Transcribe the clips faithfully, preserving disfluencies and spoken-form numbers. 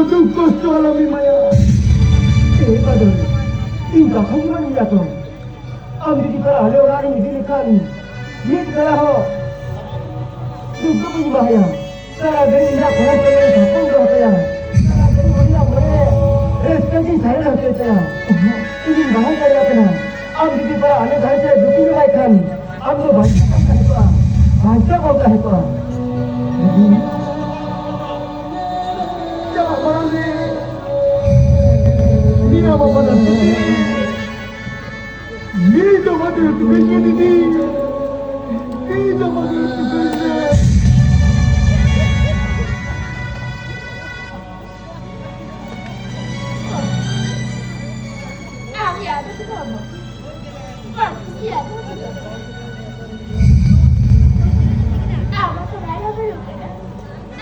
ᱫᱩᱠ ᱠᱚᱥᱴᱚ ᱟᱞᱚᱢ ᱮᱢᱟᱭᱟ᱾ ᱮ ᱵᱟᱫᱚᱞ, ᱤᱧ ᱠᱟᱛᱷᱟᱧ ᱢᱟᱱ ᱜᱮᱭᱟ ᱛᱚ᱾ ᱟᱢ ᱡᱩᱫᱤ ᱛᱷᱚᱲᱟ ᱟᱞᱮ ᱚᱲᱟᱜ ᱨᱮᱧ ᱤᱫᱤ ᱞᱮᱠᱷᱟᱱ, ᱢᱤᱫ ᱵᱮᱲᱟ ᱦᱚᱸ ᱫᱩᱠ ᱫᱚ ᱵᱟᱹᱧ ᱮᱢᱟᱭᱟ᱾ ᱥᱟᱨᱟ ᱜᱷᱟᱹᱲᱤᱡ ᱤᱧᱟᱹᱜ ᱠᱚᱲᱟ ᱠᱚ ᱞᱟᱹᱭ ᱥᱟᱯᱷᱟᱧ ᱫᱚᱦᱚ ᱠᱟᱭᱟ᱾ ᱥᱟᱨᱟ ᱜᱷᱟᱹᱲᱤᱡ ᱩᱱᱤᱭᱟᱜ ᱢᱚᱱᱮ ᱨᱮ ᱨᱟᱹᱥᱠᱟᱹ ᱜᱤᱧ ᱥᱟᱨᱮᱲ ᱦᱚᱪᱚᱭ ᱛᱟᱭᱟ᱾ ᱤᱧᱤᱧ ᱵᱟᱲᱟᱭ ᱫᱟᱲᱮᱭᱟᱜ ᱠᱟᱱᱟ, ᱟᱢ ᱡᱩᱫᱤ ᱛᱷᱚᱲᱟ ᱟᱞᱮ ᱜᱷᱟᱨᱚᱸᱡᱽ ᱨᱮ ᱫᱩᱠᱤᱧ ᱮᱢᱟᱭ ᱠᱷᱟᱱ, ᱟᱢ ᱫᱚ ᱵᱟᱧᱪᱟᱣ ᱵᱟᱢ ᱛᱟᱦᱮᱸ ᱠᱚᱜᱼᱟ, ᱵᱟᱧᱪᱟᱣ ᱵᱟᱢ ᱛᱟᱦᱮᱸ ᱠᱚᱜᱼᱟ᱾ ᱪᱟᱞᱟᱜ ᱢᱟᱲᱟᱝ ᱨᱮ ᱱᱤᱭᱟᱹ ᱵᱟᱵᱟ ᱫᱚ ᱱᱤᱭᱟᱹ ᱵᱟᱵᱟ ᱫᱚ ᱱᱤᱭᱟᱹ ᱵᱟᱵᱟ ᱫᱚ ᱟᱢ ᱫᱚ ᱵᱟᱭ ᱦᱩᱭᱩᱜ ᱠᱟᱱᱟ᱾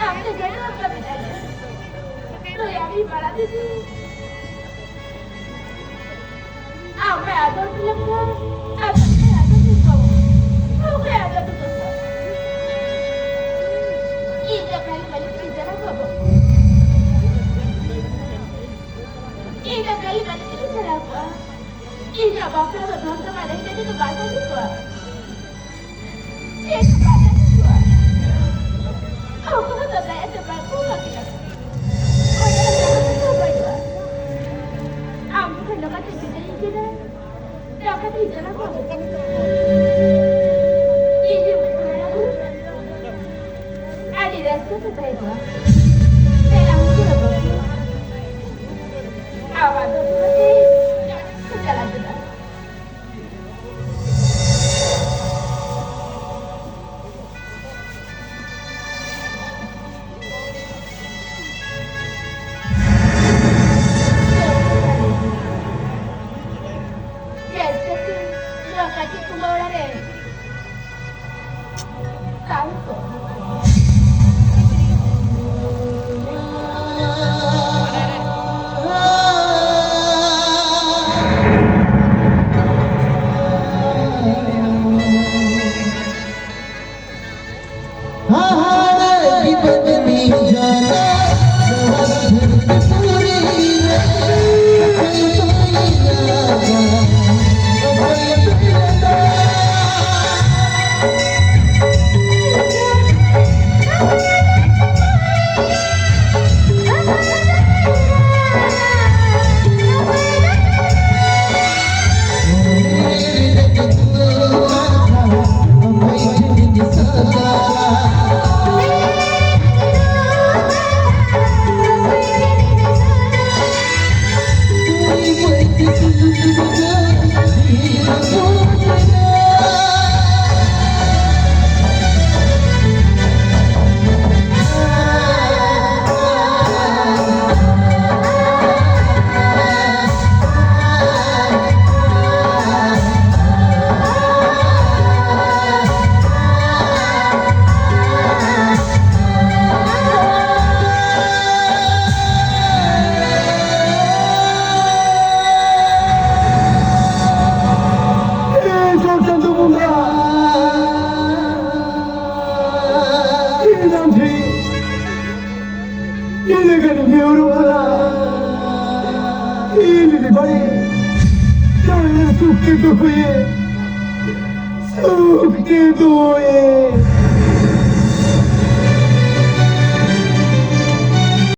ᱟᱢ ᱫᱚ ᱡᱟᱹᱱᱩᱢ ᱠᱟᱹᱢᱤ ᱠᱟᱱᱟ᱾ ᱱᱩᱭ ᱟᱢᱤᱡ ᱢᱟᱨᱟᱝ ᱫᱤᱫᱤ᱾ ᱟᱢ ᱢᱮ ᱟᱫᱚ ᱛᱤᱞᱚᱠ ᱫᱚ᱾ ᱟᱢ ᱢᱮ ᱟᱫᱚ ᱛᱤᱞᱚᱠ᱾ ᱟᱢ ᱢᱮ ᱟᱫᱚ ᱛᱤᱞᱚᱠ᱾ ᱤᱧ ᱫᱚ ᱠᱷᱟᱹᱞᱤ ᱢᱟᱹᱞᱤᱠ ᱤᱧ ᱪᱟᱞᱟᱣ ᱠᱚᱜᱼᱟ᱾ ᱤᱧ ᱫᱚ ᱠᱷᱟᱹᱞᱤ ᱢᱟᱹᱞᱤᱠ ᱤᱧ ᱪᱟᱞᱟᱣ ᱠᱚᱜᱼᱟ᱾ ᱤᱧᱟᱹᱜ ᱵᱟᱯᱞᱟ ᱫᱚ ᱫᱷᱚᱱ ᱥᱟᱢᱟᱱ ᱨᱮ ᱤᱧ ᱫᱚ ᱵᱟᱭ ᱥᱟᱹᱡᱷᱤ ᱠᱚᱜᱼᱟ᱾ ᱪᱮᱫ ᱦᱚᱸ ᱵᱟᱭ ᱠᱟᱹᱢᱤ ᱠᱚᱣᱟ᱾ ᱚᱠᱚᱭ ᱦᱚᱸ ᱫᱟᱫᱟ ᱮᱱᱛᱮ ᱵᱟᱠᱚ ᱵᱟᱹᱜᱤᱭᱟ᱾ ᱚᱸᱰᱮ ᱫᱚ ᱡᱟᱦᱟᱸ ᱛᱤᱥ ᱦᱚᱸ ᱵᱟᱹᱱᱩᱜᱼᱟ᱾ ᱟᱢ ᱡᱚᱠᱷᱚᱱ ᱱᱚᱝᱠᱟ ᱛᱮ ᱵᱤᱫᱟᱹᱭ ᱤᱧ ᱠᱮᱫᱟ, ᱛᱚᱠᱷᱚᱱ ᱤᱧ ᱪᱟᱞᱟᱜ ᱠᱚᱣᱟ᱾ ᱤᱧ ᱡᱚᱠᱷᱚᱱ ᱪᱟᱞᱟᱜ ᱠᱚᱣᱟ, ᱟᱹᱰᱤ ᱨᱟᱹᱥᱠᱟᱹ ᱛᱮ ᱛᱟᱦᱮᱸ ᱠᱚᱜᱼᱟ᱾ ᱯᱮᱲᱟ ᱦᱚᱸ ᱠᱚ ᱨᱚᱯᱚᱲ ᱠᱚᱣᱟ᱾ ᱟᱵᱟᱨ ᱫᱚ ᱯᱩᱨᱟᱹ ᱛᱮ ᱪᱟᱞᱟᱜ ᱠᱟᱱᱟ᱾ ᱥᱩᱠᱛᱮ ᱫᱚᱦᱚᱭᱮ, ᱥᱩᱠᱛᱮ ᱫᱚᱦᱚᱭᱮ᱾